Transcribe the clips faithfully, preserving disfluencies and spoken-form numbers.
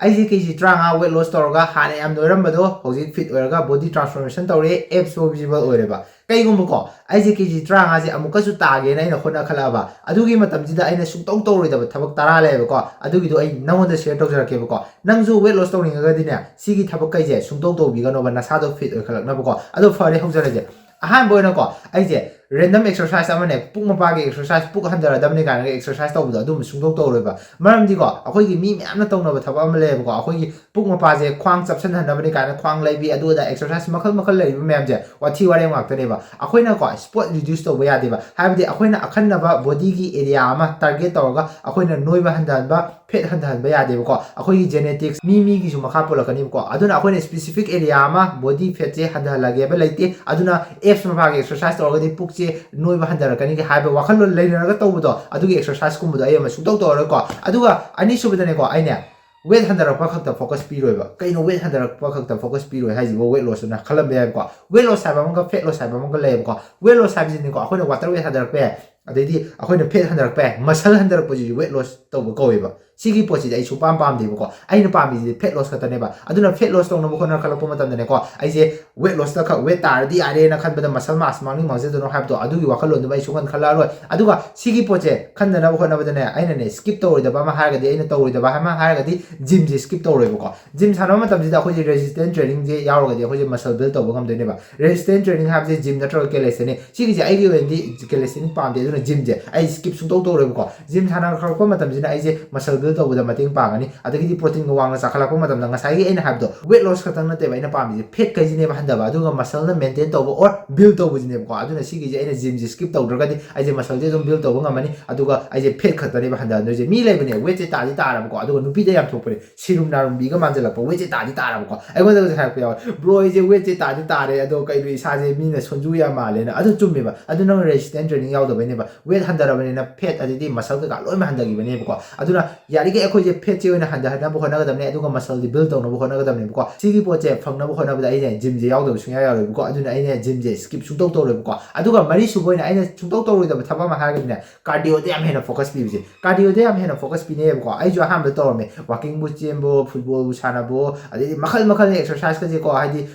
ꯑꯩꯁꯦ ꯀꯦ ꯖꯤ ꯇꯔꯥꯃꯉꯥ weight loss ꯇꯧꯔꯒ ꯍꯥꯟꯅ ꯌꯥꯝ ꯅꯣꯏꯔꯝꯕꯗꯣ ꯍꯧꯖꯤꯛ fit ꯑꯣꯏꯔꯒ body transformation ꯇꯧꯔꯦ, abs ꯁꯨ visible ꯑꯣꯏꯔꯦꯕ꯫ ꯀꯩꯒꯨꯝꯕꯀꯣ ꯑꯩꯁꯦ ꯀꯦ ꯖꯤ ꯇꯔꯥꯃꯉꯥꯁꯦ ꯑꯃꯨꯛꯀꯁꯨ ꯇꯥꯒꯦꯅ ꯑꯩꯅ ꯍꯣꯠꯅꯈꯠꯂꯛꯑꯕ, ꯑꯗꯨꯒꯤ ꯃꯇꯝꯁꯤꯗ ꯑꯩꯅ ꯁꯨꯡꯇꯧ ꯇꯧꯔꯣꯏꯗꯕ ꯊꯕꯛ ꯇꯔꯥ ꯂꯩꯌꯦꯕꯀꯣ꯫ ꯑꯗꯨꯒꯤꯗꯣ ꯑꯩ ꯅꯉꯣꯟꯗ share ꯇꯧꯖꯔꯛꯀꯦꯕꯀꯣ꯫ ꯅꯪꯁꯨ weight loss ꯇꯧꯅꯤꯡꯉꯒꯗꯤꯅꯦ, ꯁꯤꯒꯤ ꯊꯕꯛ ꯀꯩꯁꯦ ꯁꯨꯡꯇꯧ ꯇꯧꯕꯤꯒꯅꯣꯕ, ꯅꯁꯥꯗꯣ fit ꯑꯣꯏꯈꯠꯂꯛꯅꯕꯀꯣ꯫ ꯑꯗꯣ ꯐꯔꯦ, ꯍꯧꯖꯔꯁꯦ꯫ ꯑꯍꯥꯟꯕ ꯑꯣꯏꯅꯀꯣ ꯑꯩꯁꯦ random exercise ꯑꯃꯅꯦ, ꯄꯨꯛ ꯃꯄꯥꯒꯤ exercise, ꯄꯨꯛ ꯍꯟꯊꯔꯗꯕꯅꯤ ꯀꯥꯏꯅꯒ exercise ꯇꯧꯕꯗꯣ, ꯑꯗꯨꯝꯕ ꯁꯨꯡꯇꯧ ꯇꯧꯔꯣꯏꯕ꯫ ꯃꯔꯝꯗꯤꯀꯣ ꯑꯩꯈꯣꯏꯒꯤ ꯃꯤ ꯃꯌꯥꯝꯅ ꯇꯧꯅꯕ ꯊꯕꯛ ꯑꯃ ꯂꯩꯌꯦꯕꯀꯣ, ꯑꯩꯈꯣꯏꯒꯤ ꯄꯨꯛ ꯃꯄꯥꯁꯦ ꯈ꯭ꯋꯥꯡ ꯆꯞꯁꯤꯟꯍꯟꯅꯕꯅꯤ ꯀꯥꯏꯅ ꯈ꯭ꯋꯥꯡ ꯂꯩꯕꯤ, ꯑꯗꯨ ꯑꯗꯥ exercise ꯃꯈꯜ ꯃꯈꯜ ꯂꯩꯔꯤꯕ ꯃꯌꯥꯝꯁꯦ ꯋꯥꯊꯤ ꯋꯥꯔꯦꯝ ꯉꯥꯛꯇꯅꯦꯕ꯫ ꯑꯩꯈꯣꯏꯅꯀꯣ spot reduce ꯇꯧꯕ ꯌꯥꯗꯦꯕ, ꯍꯥꯏꯕꯗꯤ ꯑꯩꯈꯣꯏꯅ ꯑꯈꯟꯅꯕ body ꯒꯤ area ꯑꯃ target ꯇꯧꯔꯒ ꯑꯩꯈꯣꯏꯅ ꯅꯣꯏꯕ ꯍꯟꯊꯍꯟꯕ, fat ꯍꯟꯊꯍꯟꯕ ꯌꯥꯗꯦꯕꯀꯣ꯫ ꯑꯩꯈꯣꯏꯒꯤ genetics ꯃꯤ ꯃꯤꯒꯤꯁꯨ ꯃꯈꯥ ꯄꯣꯜꯂꯛꯀꯅꯤꯕꯀꯣ꯫ ꯑꯗꯨꯅ ꯑꯩꯈꯣꯏꯅ specific area ꯑꯃ body fat ꯁꯦ ꯍꯟꯊꯍꯜꯂꯒꯦꯕ ꯂꯩꯇꯦ꯫ ꯑꯗꯨꯅ abs ꯃꯄꯥꯒꯤ exercise ꯇꯧꯔꯒꯗꯤ ꯄꯨꯛꯁꯦ ꯅꯣꯏꯕ ꯍꯟꯊꯔꯛꯀꯅꯤ ꯍꯥꯏꯕ ꯋꯥꯈꯜꯂꯣꯟ ꯂꯩꯅꯔꯒ ꯇꯧꯕꯗꯣ, ꯑꯗꯨꯒꯤ exercise ꯀꯨꯝꯕꯗꯣ ꯑꯩ ꯑꯃ ꯁꯨꯡꯇꯧ ꯇꯧꯔꯔꯣꯏꯀꯣ꯫ ꯑꯗꯨꯒ ꯑꯅꯤꯁꯨꯕꯗꯅꯦꯀꯣ, ꯑꯩꯅꯦ weight ꯍꯟꯊꯔꯛꯄ ꯈꯛꯇ focus ꯄꯤꯔꯣꯏꯕ꯫ ꯀꯩꯅꯣ weight ꯍꯟꯊꯔꯛꯄ ꯈꯛꯇ focus ꯄꯤꯔꯣꯏ ꯍꯥꯏꯁꯤꯕꯣ? Weight loss ꯅ ꯈꯜꯂꯝꯕ ꯌꯥꯏꯕꯀꯣ꯫ Weight loss ꯍꯥꯏꯕ ꯑꯃꯒ fat loss ꯍꯥꯏꯕ ꯑꯃꯒ ꯂꯩꯌꯦꯕꯀꯣ꯫ Weight loss ꯍꯥꯏꯕꯁꯤꯅꯦꯀꯣ, ꯑꯩꯈꯣꯏꯅ water weight ꯍꯟꯊꯔꯛꯄ ꯌꯥꯏ, ꯑꯗꯩꯗꯤ ꯑꯩꯈꯣꯏꯅ fat ꯍꯟꯊꯔꯛꯄ ꯌꯥꯏ, muscle ꯍꯟꯊꯔꯛꯄꯁꯤꯁꯨ weight loss ꯇꯧꯕ ꯀꯧꯋꯦꯕ꯫ ꯁꯤꯒꯤ ꯄꯣꯠꯁꯤꯗꯤ ꯑꯩ ꯁꯨꯡꯄꯥꯝ ꯄꯥꯝꯗꯦꯕꯀꯣ꯫ ꯑꯩꯅ ꯄꯥꯝꯃꯤꯁꯤꯗꯤ fat loss ꯈꯛꯇꯅꯦꯕ꯫ ꯑꯗꯨꯅ fat loss ꯇꯧꯅꯕ ꯍꯣꯠꯅꯈꯠꯂꯛꯄ ꯃꯇꯝꯗꯅꯦꯀꯣ, ꯑꯩꯁꯦ weight loss ꯇ ꯈꯛ weight ꯇꯥꯔꯗꯤ ꯌꯥꯔꯦꯅ ꯈꯟꯕꯗ muscle mass ꯃꯥꯡꯅꯤꯡ ꯃꯥꯡꯖꯗꯅꯣ ꯍꯥꯏꯕꯗꯣ, ꯑꯗꯨꯒꯤ ꯋꯥꯈꯜꯂꯣꯟꯗꯨꯃ ꯑꯩ ꯁꯨꯡꯈꯟ ꯈꯜꯂꯛꯑꯔꯣꯏ꯫ ꯑꯗꯨꯒ ꯁꯤꯒꯤ ꯄꯣꯠꯁꯦ ꯈꯟꯗꯅꯕ ꯍꯣꯠꯅꯕꯗꯅꯦ, ꯑꯩꯅꯅꯦ skip ꯇꯧꯔꯣꯏꯗꯕ ꯑꯃ ꯍꯥꯏꯔꯒꯗꯤ, ꯑꯩꯅ ꯇꯧꯔꯣꯏꯗꯕ ꯑꯃ ꯍꯥꯏꯔꯒꯗꯤ gym ꯁꯦ skip ꯇꯧꯔꯣꯏꯕꯀꯣ꯫ Gym ꯁꯥꯟꯅꯕ ꯃꯇꯝꯁꯤꯗ ꯑꯩꯈꯣꯏꯁꯦ resistance training ꯁꯦ ꯌꯥꯎꯔꯒꯗꯤ ꯑꯩꯈꯣꯏꯁꯦ muscle build ꯇꯧꯕ ꯉꯝꯗꯣꯏꯅꯦꯕ꯫ Resistance training ꯍꯥꯏꯕꯁꯦ gym ꯅꯠꯇ꯭ꯔꯒ calisthenics꯫ ꯁꯤꯒꯤꯁꯦ ꯑꯩꯒꯤ ꯑꯣꯏꯅꯗꯤ calisthenics ꯄꯥꯝꯗꯦ, ꯑꯗꯨꯅ gym ꯁꯦ ꯑꯩ skip ꯁꯨꯡꯇꯧ ꯇꯧꯔꯣꯏꯕꯀꯣ꯫ Gym ꯁꯥꯟꯅꯈꯠꯂꯛꯄ ꯃꯇꯝꯁꯤꯅ ꯑꯩꯁꯦ muscle build ꯇꯧꯕꯗ ꯃꯇꯦꯡ ꯄꯥꯡꯒꯅꯤ꯫ ꯑꯗꯒꯤꯗꯤ protein ꯒ ꯋꯥꯡꯅ ꯆꯥꯈꯠꯂꯛꯄ ꯃꯇꯝꯗ ꯉꯁꯥꯏꯒꯤ ꯑꯩꯅ ꯍꯥꯏꯕꯗꯣ, weight loss ꯈꯛꯇꯪ ꯅꯠꯇꯦꯕ ꯑꯩꯅ ꯄꯥꯝꯃꯤꯁꯦ, fat ꯈꯩꯁꯤꯅꯦꯕ ꯍꯟꯊꯕ, ꯑꯗꯨꯒ muscle ꯅ maintain ꯇꯧꯕ or build ꯇꯧꯕꯁꯤꯅꯦꯕꯀꯣ꯫ ꯑꯗꯨꯅ ꯁꯤꯒꯤꯁꯦ ꯑꯩꯅ gym ꯁꯦ skip ꯇꯧꯗ꯭ꯔꯒꯗꯤ ꯑꯩꯁꯦ muscle ꯁꯦ ꯑꯗꯨꯝ build ꯇꯧꯕ ꯉꯝꯃꯅꯤ, ꯑꯗꯨꯒ ꯑꯩꯁꯦ fat ꯈꯛꯇꯅꯦꯕ ꯍꯟꯊꯍꯟꯗꯣꯏꯁꯦ꯫ ꯃꯤ ꯂꯩꯕꯅꯦ, weight ꯁꯦ ꯇꯥꯗꯤ ꯇꯥꯔꯕꯀꯣ, ꯑꯗꯨꯒ ꯅꯨꯄꯤꯗ ꯌꯥꯝ ꯊꯣꯛꯄꯅꯦ, ꯁꯤꯔꯨꯝ ꯅꯥꯔꯨꯝꯕꯤꯒ ꯃꯥꯟꯁꯤꯜꯂꯛꯄ, weight ꯁꯦ ꯇꯥꯗꯤ ꯇꯥꯔꯕꯀꯣ꯫ ꯑꯩꯉꯣꯟꯗꯒꯁꯨ ꯍꯥꯏꯔꯛꯄ ꯌꯥꯎꯋꯦ, "Bro, ꯑꯩꯁꯦ weight ꯁꯦ ꯇꯥꯗꯤ ꯇꯥꯔꯦ, ꯑꯗꯣ ꯀꯩꯅꯣ ꯏꯁꯥꯁꯦ ꯃꯤꯅ ꯁꯣꯟꯖꯨ ꯌꯥꯝ ꯃꯥꯜꯂꯦꯅ"꯫ ꯑꯗꯨ ꯆꯨꯝꯃꯦꯕ꯫ ꯑꯗꯨ ꯅꯪ resistance training ꯌꯥꯎꯗꯕꯩꯅꯦꯕ꯫ Weight ꯍꯟꯊꯔꯕꯅꯤꯅ fat ꯑꯗꯩꯗꯤ muscle ꯀꯩꯀꯥ ꯂꯣꯏꯅ ꯍꯟꯊꯈꯤꯕꯅꯦꯕꯀꯣ꯫ ꯑꯗꯨꯅ ꯌꯥꯔꯤꯈꯩ ꯑꯩꯈꯣꯏꯁꯦ ꯐꯦꯠꯁꯦ ꯑꯣꯏꯅ ꯍꯟꯊꯍꯟꯅꯕ ꯍꯣꯠꯅꯒꯗꯕꯅꯦ, ꯑꯗꯨꯒ ꯃꯁꯜꯗꯤ ꯕꯤꯜ ꯇꯧꯅꯕ ꯍꯣꯠꯅꯒꯗꯕꯅꯦꯕꯀꯣ꯫ ꯁꯤꯒꯤ ꯄꯣꯠꯁꯦ ꯐꯪꯅꯕ ꯍꯣꯠꯅꯕꯗ ꯑꯩꯅꯦ ꯖꯤꯝꯁꯦ ꯌꯥꯎꯗꯕ ꯁꯨꯡꯌꯥ ꯌꯥꯔꯣꯏꯕꯀꯣ꯫ ꯑꯗꯨꯅ ꯑꯩꯅꯦ ꯖꯤꯝꯁꯦ ꯁ꯭ꯀꯤꯞ ꯁꯨꯡꯇꯧ ꯇꯧꯔꯣꯏꯕꯀꯣ꯫ ꯑꯗꯨꯒ ꯃꯔꯤ ꯁꯨꯕ ꯑꯣꯏꯅ ꯑꯩꯅ ꯁꯨꯡꯇꯧ ꯇꯧꯔꯣꯏꯗꯕ ꯊꯕꯛ ꯑꯃ ꯍꯥꯏꯔꯒꯗꯤꯅꯦ, ꯀꯥꯔꯗꯤꯑꯣꯗ ꯌꯥꯝ ꯍꯦꯟꯅ ꯐꯣꯀꯁ ꯄꯤꯕꯁꯦ꯫ ꯀꯥꯔꯗꯤꯑꯣꯗ ꯌꯥꯝ ꯍꯦꯟꯅ ꯐꯣꯀꯁ ꯄꯤꯅꯩꯌꯦꯕꯀꯣ꯫ ꯑꯩꯁꯨ ꯑꯍꯥꯟꯕꯗ ꯇꯧꯔꯝꯃꯦ, ꯋꯥꯀꯤꯡꯕꯨ ꯆꯦꯟꯕꯣ, ꯐꯨꯠꯕꯣꯜꯕꯨ ꯁꯥꯟꯅꯕꯣ, ꯑꯗꯩꯗꯤ ꯃꯈꯜ ꯃꯈꯜꯒꯤ ꯑꯦꯛꯁꯔꯁꯥꯏꯁꯀꯁꯦꯀꯣ, ꯍꯥꯏꯗꯤ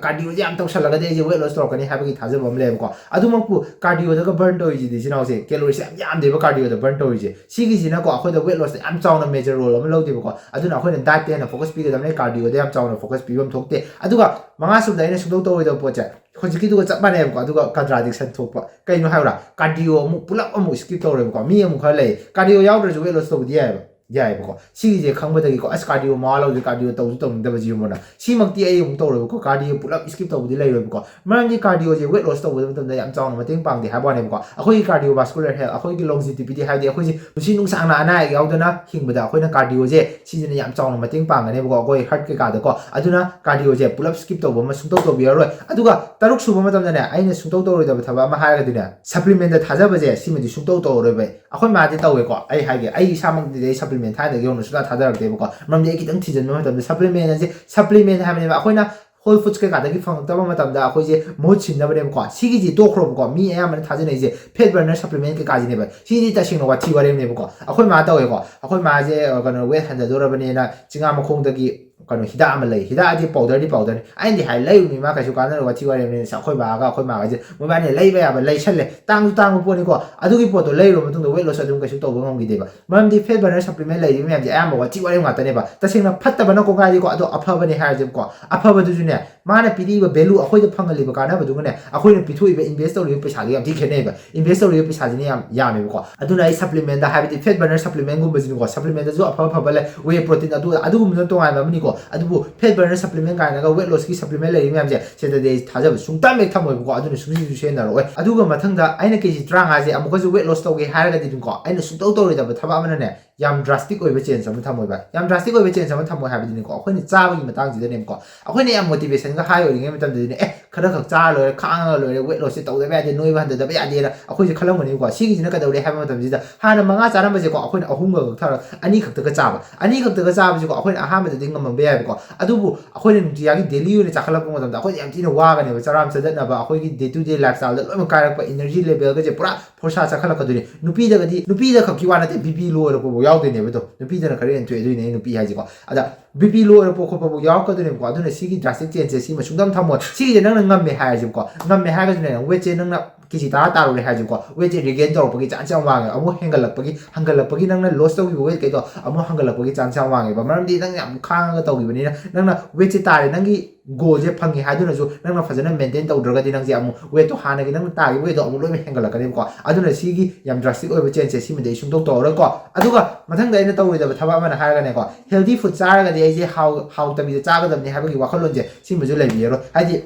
ꯀꯥꯔꯗꯤꯑꯣꯁꯦ ꯌꯥꯝ ꯇꯧꯁꯜꯂꯒꯗꯤ ꯑꯩꯁꯦ ꯋꯦꯠ ꯂꯣꯁ ꯇꯧꯔꯛꯀꯅꯤ ꯍꯥꯏꯕꯒꯤ ꯊꯥꯖꯕ ꯑꯃ ꯂꯩꯌꯦꯕꯀꯣ꯫ ꯑꯗꯨꯃꯛꯄꯨ ꯀꯥꯔꯗꯤꯑꯣꯗꯒ ꯕꯔꯟ ꯇꯧꯔꯤꯁꯤꯗꯤ, ꯏꯆꯤꯟ ꯏꯅꯥꯎꯁꯦ, ꯀꯦꯂꯣꯔꯤꯁꯦ ꯌꯥꯝ ꯌꯥꯝꯗꯦꯕ ꯀꯥꯔꯗꯤꯑꯣꯗ ꯕꯔꯟ ꯇꯧꯔꯤꯁꯦ꯫ ꯁꯤꯒꯤꯁꯤꯅꯀꯣ ꯑꯩꯈꯣꯏꯗ ꯋꯦꯠ ꯂꯣꯁꯇ ꯌꯥꯝ ꯆꯥꯎꯅ ꯃꯦꯖꯔ ꯔꯣꯜ ꯑꯃ ꯂꯧꯗꯦꯕꯀꯣ꯫ ꯑꯗꯨꯅ ꯑꯩꯈꯣꯏꯅ ꯗꯥꯏꯠꯇ ꯍꯦꯟꯅ ꯐꯣꯀꯁ ꯄꯤꯒꯗꯕꯅꯦ, ꯀꯥꯔꯗꯤꯑꯣꯗ ꯌꯥꯝ ꯆꯥꯎꯅ ꯐꯣꯀꯁ ꯄꯤꯐꯝ ꯊꯣꯛꯇꯦ꯫ ꯑꯗꯨꯒ ꯃꯉꯥ ꯁꯨꯕꯗ ꯑꯩꯅ ꯁꯨꯡꯇꯧ ꯇꯧꯔꯣꯏꯗꯕ ꯄꯣꯠꯁꯦ, ꯍꯧꯖꯤꯛꯀꯤꯗꯨꯒ ꯆꯞ ꯃꯥꯟꯅꯩꯕꯀꯣ, ꯑꯗꯨꯒ ꯀꯟꯇ꯭ꯔꯥꯗꯤꯛꯁꯟ ꯊꯣꯛꯄ꯫ ꯀꯩꯅꯣ ꯍꯥꯏꯕ꯭ꯔꯥ, ꯀꯥꯔꯗꯤꯑꯣ ꯑꯃꯨꯛ ꯄꯨꯂꯞ ꯑꯃꯨꯛ ꯁ꯭ꯀꯤꯞ ꯇꯧꯔꯦꯕꯀꯣ꯫ ꯃꯤ ꯑꯃꯨꯛ ꯈꯔ ꯂꯩ, ꯀꯥꯔꯗꯤꯑꯣ ꯌꯥꯎꯗ꯭ꯔꯁꯨ ꯋꯦꯠ ꯂꯣꯁ ꯇꯧꯕꯗꯤ ꯌꯥꯏꯑꯕ, ꯌꯥꯏꯑꯕꯀꯣ꯫ ꯁꯤꯒꯤꯁꯦ ꯈꯪꯕꯗꯒꯤꯀꯣ, ꯑꯁ, ꯀꯥꯔꯗꯤꯑꯣ ꯃꯋꯥ ꯂꯧꯗꯦ, ꯀꯥꯔꯗꯤꯑꯣ ꯇꯧꯁꯨ ꯇꯧꯅꯤꯡꯗꯕ ꯖꯤꯕꯣꯅ꯫ ꯁꯤꯃꯛꯇꯤ ꯑꯩ ꯑꯃꯨꯛ ꯇꯧꯔꯣꯏꯕꯀꯣ, ꯀꯥꯔꯗꯤꯑꯣ ꯄꯨꯂꯞ ꯁ꯭ꯀꯤꯞ ꯇꯧꯕꯗꯤ ꯂꯩꯔꯣꯏꯕꯀꯣ꯫ ꯃꯔꯝꯗꯤ ꯀꯥꯔꯗꯤꯑꯣꯁꯦ ꯋꯦꯠ ꯂꯣꯁ ꯇꯧꯕ ꯃꯇꯝꯗ ꯌꯥꯝ ꯆꯥꯎꯅ ꯃꯇꯦꯡ ꯄꯥꯡꯗꯦ ꯍꯥꯏꯕ ꯋꯥꯅꯦꯕꯀꯣ꯫ ꯑꯩꯈꯣꯏꯒꯤ ꯀꯥꯔꯗꯤꯑꯣ ꯚꯥꯁꯀꯨꯂꯔ ꯍꯦꯜꯊ, ꯑꯩꯈꯣꯏꯒꯤ ꯂꯣꯡꯖꯤꯇꯤꯚꯤꯇꯤ, ꯍꯥꯏꯕꯗꯤ ꯑꯩꯈꯣꯏꯁꯦ ꯄꯨꯟꯁꯤ ꯅꯨꯡꯁꯥꯡꯅ ꯑꯅꯥ ꯑꯌꯦꯛ ꯌꯥꯎꯗꯅ ꯍꯤꯡꯕꯗ ꯑꯩꯈꯣꯏꯅ ꯀꯥꯔꯗꯤꯑꯣꯁꯦ ꯁꯤꯁꯤꯅ ꯌꯥꯝ ꯆꯥꯎꯅ ꯃꯇꯦꯡ ꯄꯥꯡꯒꯅꯦꯕꯀꯣ, ꯑꯩꯈꯣꯏ ꯍꯥꯔꯠ ꯀꯩꯀꯥꯗꯀꯣ꯫ ꯑꯗꯨꯅ ꯀꯥꯔꯗꯤꯑꯣꯁꯦ ꯄꯨꯂꯞ ꯁ꯭ꯀꯤꯞ ꯇꯧꯕ ꯑꯃ ꯁꯨꯡꯇꯧ ꯇꯧꯕꯤꯔꯔꯣꯏ꯫ ꯑꯗꯨꯒ ꯇꯔꯨꯛ ꯁꯨꯕ ꯃꯇꯝꯗꯅꯦ, ꯑꯩꯅ ꯁꯨꯡꯇꯧ ꯇꯧꯔꯣꯏꯗꯕ ꯊꯕꯛ ꯑꯃ ꯍꯥꯏꯔꯒꯗꯤꯅꯦ, ꯁꯄ꯭ꯂꯤꯃꯦꯟꯗ ꯊꯥꯖꯕꯁꯦ, ꯁꯤꯃꯗꯤ ꯁꯨꯡꯇꯧ ꯇꯧꯔꯔꯣꯏꯕ ꯑꯩ꯫ ꯑꯩꯈꯣꯏ ꯃꯥꯗꯤ ꯇꯧꯋꯦꯀꯣ, ꯑꯩ ꯍꯥꯏꯒꯦ, ꯑꯩ ꯏꯁꯥꯃꯛꯇꯤ ꯑꯩ ꯁꯄ꯭ꯂꯤꯃꯦꯟ ꯊꯥꯏꯅꯗꯒꯤ ꯍꯧꯅ ꯁꯨꯡꯊꯥ ꯊꯥꯗꯔꯛꯇꯦꯕꯀꯣ꯫ ꯃꯔꯝꯗꯤ ꯑꯩ ꯈꯤꯇꯪ ꯊꯤꯖꯤꯟꯕ ꯃꯇꯝꯗ ꯁꯄ꯭ꯂꯤꯃꯦꯟ ꯑꯁꯦ, ꯁꯄ꯭ꯂꯤꯃꯦꯟ ꯍꯥꯏꯕꯅꯦꯕ, ꯑꯩꯈꯣꯏꯅ ꯍꯣꯜ ꯐꯨꯗꯁ ꯀꯩꯀꯥꯗꯒꯤ ꯐꯪꯉꯛꯇꯕ ꯃꯇꯝꯗ ꯑꯩꯈꯣꯏꯁꯦ ꯃꯍꯨꯠ ꯁꯤꯟꯅꯕꯅꯦꯕꯀꯣ꯫ ꯁꯤꯒꯤꯁꯤ ꯇꯣꯛꯈ꯭ꯔꯣꯕꯀꯣ, ꯃꯤ ꯑꯌꯥꯝꯕꯅ ꯊꯥꯖꯅꯩꯁꯦ ꯐꯦꯠ ꯕꯔꯅꯔ ꯁꯄ꯭ꯂꯤꯃꯦꯟ ꯀꯩꯀꯥꯁꯤꯅꯦꯕ꯫ ꯁꯤꯗꯤ ꯇꯁꯦꯡꯅ ꯋꯥꯊꯤ ꯋꯥꯔꯦꯝꯅꯦꯕꯀꯣ꯫ ꯑꯩꯈꯣꯏ ꯃꯥ ꯇꯧꯋꯦꯀꯣ, ꯑꯩꯈꯣꯏ ꯃꯥꯁꯦ, ꯑ, ꯀꯩꯅꯣ, ꯋꯦꯠ ꯍꯟꯊꯗꯣꯔꯕꯅꯦꯅ ꯆꯤꯡꯉꯥ ꯃꯈꯣꯡꯗꯒꯤ ꯀꯩꯅꯣ ꯍꯤꯗꯥꯛ ꯑꯃ ꯂꯩ꯫ ꯍꯤꯗꯥꯛ ꯑꯗꯤ ꯄꯥꯎꯗꯔꯗꯤ ꯄꯥꯎꯗꯔꯅꯤ꯫ ꯑꯩꯅꯗꯤ ꯍꯥꯏ, ꯂꯩꯔꯨꯅꯨ ꯏꯃꯥ, ꯀꯩꯁꯨ ꯀꯥꯟꯅꯔꯣꯏ, ꯋꯥꯊꯤ ꯋꯥꯔꯦꯝꯅꯦꯅ꯫ ꯑꯩꯈꯣꯏ ꯕꯥꯒ ꯑꯩꯈꯣꯏ ꯃꯥꯒꯁꯦ ꯃꯣꯏꯕꯥꯅꯤ ꯂꯩꯕ ꯌꯥꯕ ꯂꯩꯁꯜꯂꯦ, ꯇꯥꯡꯁꯨ ꯇꯥꯡꯕ ꯄꯣꯠꯅꯤꯀꯣ꯫ ꯑꯗꯨꯒꯤ ꯄꯣꯠꯇꯣ ꯂꯩꯔꯨꯔ ꯃꯇꯨꯡꯗ ꯋꯦꯠ ꯂꯣꯁ ꯑꯗꯨꯝ ꯀꯩꯁꯨ ꯇꯧꯕ ꯉꯝꯈꯤꯗꯦꯕ꯫ ꯃꯔꯝꯗꯤ ꯐꯦꯠ ꯕꯔꯅꯔ ꯁꯄ꯭ꯂꯤꯃꯦꯟ ꯂꯩꯔꯤꯕ ꯃꯌꯥꯝꯁꯦ ꯑꯌꯥꯝꯕ ꯋꯥꯊꯤ ꯋꯥꯔꯦꯝ ꯉꯥꯛꯇꯅꯦꯕ꯫ ꯇꯁꯦꯡꯅ ꯐꯠꯇꯕꯅ ꯀꯣꯡꯒꯥꯏꯗꯤꯀꯣ, ꯑꯗꯣ ꯑꯐꯕꯅꯦ ꯍꯥꯏꯔꯁꯦꯕꯀꯣ꯫ ꯑꯐꯕꯗꯨꯁꯨꯅꯦ, ꯃꯥꯅ ꯄꯤꯔꯛꯏꯕ ꯚꯦꯂꯨ, ꯑꯩꯈꯣꯏꯗ ꯐꯪꯍꯜꯂꯤꯕ ꯀꯥꯟꯅꯕꯗꯨꯒꯅꯦ, ꯑꯩꯈꯣꯏꯅ ꯄꯤꯊꯣꯛꯏꯕ, ꯏꯟꯚꯦꯁ ꯇꯧꯔꯤꯕ ꯄꯩꯁꯥꯗꯨ ꯌꯥꯝ ꯊꯤ ꯈꯦꯠꯅꯩꯕ꯫ ꯏꯟꯚꯦꯁ ꯇꯧꯔꯤꯕ ꯄꯩꯁꯥꯁꯤꯅ ꯌꯥꯝ ꯌꯥꯝꯃꯦꯕꯀꯣ꯫ ꯑꯗꯨꯅ ꯑꯩ ꯁꯄ꯭ꯂꯤꯃꯦꯟꯗ, ꯍꯥꯏꯕꯗꯤ ꯐꯦꯠ ꯕꯔꯅꯔ ꯁꯄ꯭ꯂꯤꯃꯦꯟꯒꯨꯝꯕꯁꯤꯅꯀꯣ, ꯁꯄ꯭ꯂꯤꯃꯦꯟꯗꯁꯨ ꯑꯐ ꯑꯐꯕ ꯂꯩ, ꯋꯦ ꯄ꯭ꯔꯣꯇꯤꯟ, ꯑꯗꯨ ꯑꯗꯨꯒꯨꯝꯕꯅ ꯇꯣꯉꯥꯟꯕ ꯑꯃꯅꯤꯀꯣ꯫ ꯑꯗꯨꯕꯨ ꯐꯦꯠ ꯕꯔꯅꯔ ꯁꯄ꯭ꯂꯤꯃꯦꯟ ꯀꯥꯏꯅꯒ ꯋꯦꯠ ꯂꯣꯁꯀꯤ ꯁꯄ꯭ꯂꯤꯃꯦꯟ ꯂꯩꯔꯤ ꯃꯌꯥꯝꯁꯦ, ꯁꯤꯗꯗꯤ ꯑꯩ ꯊꯥꯖꯕ ꯁꯨꯡꯇꯝ ꯍꯦꯛ ꯊꯝꯃꯣꯏꯕꯀꯣ꯫ ꯑꯗꯨꯅ ꯁꯨꯡꯁꯤꯁꯨ ꯁꯤꯖꯤꯟꯅꯔꯛꯑꯣꯏ꯫ ꯑꯗꯨꯒ ꯃꯊꯪꯗ ꯑꯩꯅ ꯀꯦ ꯖꯤ ꯇꯔꯥꯃꯉꯥꯁꯦ ꯑꯃꯨꯛꯀꯁꯨ ꯋꯦꯠ ꯂꯣꯁ ꯇꯧꯒꯦ ꯍꯥꯏꯔꯒꯗꯤ ꯑꯗꯨꯝꯀꯣ, ꯑꯩꯅ ꯁꯨꯡꯇꯧ ꯇꯧꯔꯣꯏꯗꯕ ꯊꯕꯛ ꯑꯃꯅꯅꯦ, ꯌꯥꯝ drastic ꯑꯣꯏꯕ change ꯑꯃ ꯊꯝꯃꯣꯏꯕ꯫ ꯌꯥꯝ drastic ꯑꯣꯏꯕ change ꯑꯃ ꯊꯝꯃꯣꯏ ꯍꯥꯏꯕꯗꯤꯅꯦꯀꯣ, ꯑꯩꯈꯣꯏꯅ ꯆꯥꯕꯒꯤ ꯃꯇꯥꯡꯁꯤꯗꯅꯦꯕꯀꯣ, ꯑꯩꯈꯣꯏꯅ ꯌꯥꯝ motivationꯒ high ꯑꯣꯏꯔꯤꯉꯩ ꯃꯇꯝꯗꯗꯤꯅꯦ, "ꯑꯦ, ꯈꯔ ꯈꯛ ꯆꯥꯔ ꯂꯣꯏꯔꯦ, ꯈꯥꯡꯉꯒ ꯂꯣꯏꯔꯦ, weight lossꯁꯦ ꯇꯧꯗꯕ ꯌꯥꯗꯦ, ꯅꯣꯏꯕ ꯍꯟꯊꯗꯕ ꯌꯥꯗꯦꯅ" ꯑꯩꯈꯣꯏꯁꯦ ꯈꯜꯂꯝꯒꯅꯤꯕꯀꯣ꯫ ꯁꯤꯒꯤꯁꯤꯅ ꯀꯩꯗꯧꯔꯦ ꯍꯥꯏꯕ ꯃꯇꯝꯁꯤꯗ, ꯍꯥꯟꯅ ꯃꯉꯥ ꯆꯥꯔꯝꯕꯁꯦꯀꯣ, ꯑꯩꯈꯣꯏꯅ ꯑꯍꯨꯝꯒ ꯀꯛꯊꯔꯒ ꯑꯅꯤ ꯈꯛꯇꯒ ꯆꯥꯕ, ꯑꯅꯤ ꯈꯛꯇꯒ ꯆꯥꯕꯁꯤꯀꯣ, ꯑꯩꯈꯣꯏꯅ ꯑꯍꯥꯟꯕꯗꯗꯤ ꯉꯝꯃꯝꯕ ꯌꯥꯏꯕꯀꯣ꯫ ꯑꯗꯨꯕꯨ ꯑꯩꯈꯣꯏꯅ ꯅꯨꯡꯇꯤꯖꯥꯒꯤ daily ꯑꯣꯏꯅ ꯆꯥꯈꯠꯂꯛꯄ ꯃꯇꯝꯗ, ꯑꯩꯈꯣꯏꯅ ꯌꯥꯝ ꯊꯤꯅ ꯋꯥꯒꯅꯦꯕ꯫ ꯆꯔꯥꯝ ꯆꯗꯠꯅꯕ, ꯑꯩꯈꯣꯏꯒꯤ day to day lifestyleꯗ ꯂꯣꯏꯅꯃꯛ ꯀꯥꯏꯔꯛꯄ, energy levelꯒꯁꯦ ꯄꯨꯔꯥ ꯐꯣꯔꯁꯥ ꯆꯠꯈꯠꯂꯛꯀꯗꯣꯏꯅꯤ꯫ ꯅꯨꯄꯤꯗꯒꯗꯤ, ꯅꯨꯄꯤꯗ ꯈꯛꯀꯤ ꯋꯥ ꯅꯠꯇꯦ, BP low ꯑꯣꯏꯔꯛꯄꯐꯥꯎ ꯌꯥꯎꯗꯣꯏꯅꯦꯕ꯫ ꯑꯗꯣ ꯅꯨꯄꯤꯗꯅ ꯈꯔ ꯍꯦꯟꯅ ꯊꯣꯛꯑꯦ, ꯑꯗꯨꯏꯅꯦ ꯑꯩ ꯅꯨꯄꯤ ꯍꯥꯏꯁꯦꯀꯣ꯫ ꯑꯗ BP low ꯑꯣꯏꯔꯛꯄ ꯈꯣꯠꯄꯐꯥꯎ ꯌꯥꯎꯔꯛꯀꯗꯣꯏꯅꯦꯕꯀꯣ꯫ ꯑꯗꯨꯅ ꯁꯤꯒꯤ drastic changeꯁꯦ ꯁꯤꯃ ꯁꯨꯡꯗꯝ ꯊꯝꯃꯣꯏ꯫ ꯁꯤꯒꯤꯁꯦ ꯅꯪꯅ ꯉꯝꯃꯦ ꯍꯥꯏꯔꯁꯦꯕꯀꯣ, ꯉꯝꯃꯦ ꯍꯥꯏꯔꯒꯁꯨꯅꯦ, weightꯁꯦ ꯅꯪꯅ ꯀꯦꯖꯤ ꯇꯔꯥ ꯇꯥꯔꯨꯔꯦ ꯍꯥꯏꯔꯁꯦꯕꯀꯣ, weightꯁꯦ regain ꯇꯧꯔꯛꯄꯒꯤ chance ꯌꯥꯝ ꯋꯥꯡꯉꯦ꯫ ꯑꯃꯨꯛ ꯍꯦꯟꯒꯠꯂꯛꯄꯒꯤ, ꯍꯟꯒꯠꯂꯛꯄꯒꯤ, ꯅꯪꯅ loss ꯇꯧꯈꯤꯕ weightꯀꯩꯗꯣ ꯑꯃꯨꯛ ꯍꯟꯒꯠꯂꯛꯄꯒꯤ chance ꯌꯥꯝ ꯋꯥꯡꯉꯦꯕ꯫ ꯃꯔꯝꯗꯤ ꯅꯪ ꯌꯥꯝ ꯈꯥꯡꯉꯒ ꯇꯧꯈꯤꯕꯅꯤꯅ, ꯅꯪꯅ weightꯁꯦ ꯇꯥꯔꯦ, ꯅꯪꯒꯤ goalꯁꯦ ꯐꯪꯉꯦ ꯍꯥꯏꯗꯨꯅꯁꯨ ꯅꯪꯅ ꯐꯖꯅ maintain ꯇꯧꯗ꯭ꯔꯒꯗꯤ, ꯅꯪꯁꯦ ꯑꯃꯨꯛ weightꯇꯣ, ꯍꯥꯟꯅꯒꯤ ꯅꯪꯅ ꯇꯥꯈꯤꯕ weightꯇꯣ ꯑꯃꯨꯛ ꯂꯣꯏꯅ ꯍꯦꯟꯒꯠꯂꯛꯀꯅꯦꯕꯀꯣ꯫ ꯑꯗꯨꯅ ꯁꯤꯒꯤ ꯌꯥꯝ drastic ꯑꯣꯏꯕ changeꯁꯦ ꯁꯤꯃꯗꯤ ꯑꯩ ꯁꯨꯡꯇꯧ ꯇꯧꯔꯔꯣꯏꯀꯣ꯫ ꯑꯗꯨꯒ ꯃꯊꯪꯗ ꯑꯩꯅ ꯇꯧꯔꯣꯏꯗꯕ ꯊꯕꯛ ꯑꯃꯅ ꯍꯥꯏꯔꯒꯅꯦꯀꯣ, healthy food ꯆꯥꯔꯒꯗꯤ ꯑꯩꯁꯦ ꯍꯥꯎ-, ꯍꯥꯎꯇꯕꯤꯗ ꯆꯥꯒꯗꯕꯅꯤ ꯍꯥꯏꯕꯒꯤ ꯋꯥꯈꯜꯂꯣꯟꯁꯦ ꯁꯤꯃꯁꯨ ꯂꯩꯕꯤꯔꯔꯣꯏ꯫ ꯍꯥꯏꯗꯤ